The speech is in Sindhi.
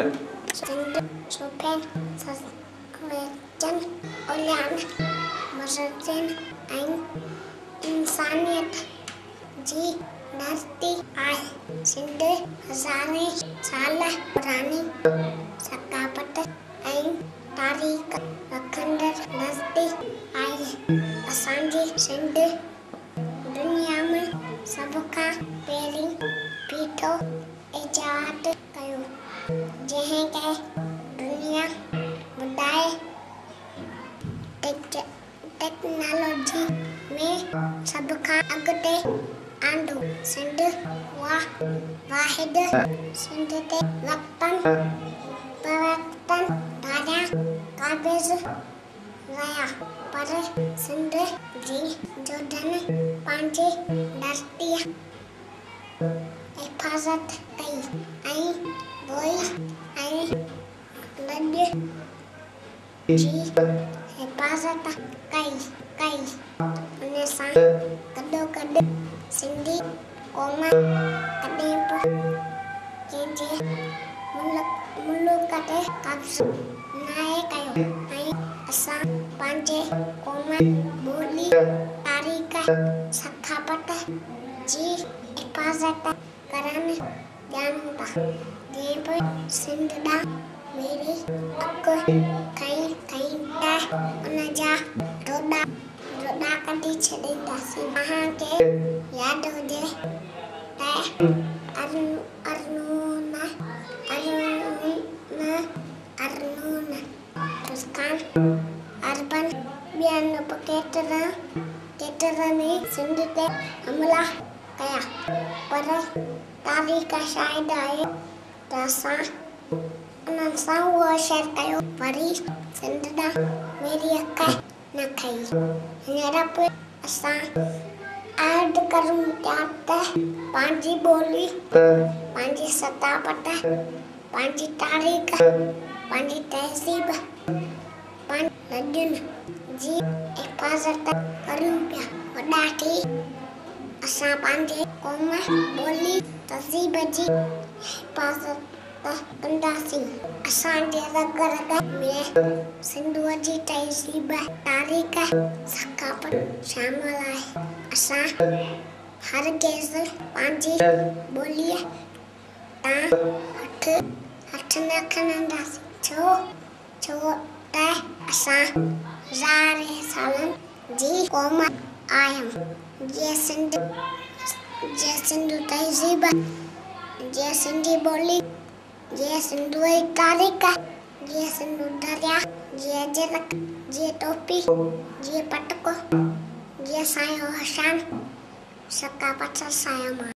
سنڌ صوفين، سرويچن، اوليائن، مجددن ۽ انسانيت جي ڌرتي آهي. سنڌ هزارين سال پراڻي ثقافت ۽ تاريخ رکندڙ ڌرتي آهي. اسان جي سنڌ دنيا ۾ سڀ کان پهرين ڦيٿو ايجاد ڪيو، جنهن کي دنيا ٻڌائي ٽيڪنالاجي ۾ سڀ کان اڳتي آندو. سنڌ اها واحد سنڌ تي وقتن بوقتن ڌاريا قابض رهيا، پر سنڌ جي جوڌن پنهنجي ڌرتيء حفاظت ڪئي ۽ ٻوئي ۽ لڄ جي حفاظت ڪئي. ان سان گڏوگڏ سنڌي قوم ڪڏهن به ڪنهن جي ملڪ تي قبضو ناهي ڪيو ۽ اسان پنهنجي قوم، ٻولي، تاريخ، ثقافت جي حفاظت ڪرڻ ڄاڻون ٿا. جنهن به سنڌ ڏانهن ميري اک کنئي ته ان جا دوڏا ڪڍي ڇڏينداسين. توهان کي ياد هجي ته ارنون، ترڪان، عربن ٻين به ڪيترن ئي سنڌ تي حملا ڪيا، پر تاريخ شاهد آهي ته اسان انهن سان اهو حشر ڪيو، وري سنڌ ڏانهن ميري اک نه کنئي. هينئر به اسان عهد ڪريون پيا ته پنهنجي ٻولي، پنهنجي ثقافت، پنهنجي تاريخ، پنهنجي تهذيب، پنهنجي لڄن جي حفاظت ڪريون پيا. وڏا ٿي اسان پنهنجي قوم، ٻولي، تهذيب جي حفاظت ڪنداسين. اسان جي رڳ رڳ ۾ سنڌوء جي تهذيب، تاريخ، ثقافت شامل آهي. اسان هرگز پنهنجي ٻوليء تان هٿ نه کڻنداسين، ڇو ته اسان هزارين سالن جي قوم آهيون. جيئن سنڌو تهذيب، جيئن سنڌي ٻولي، جيئن سنڌوء جي تاريخ، جيئن سنڌو درياء، جيئن اجرڪ، جيئن ٽوپي، جيئن پٽڪو، جيئن سائين حسين، ثقافت سان سائين مان.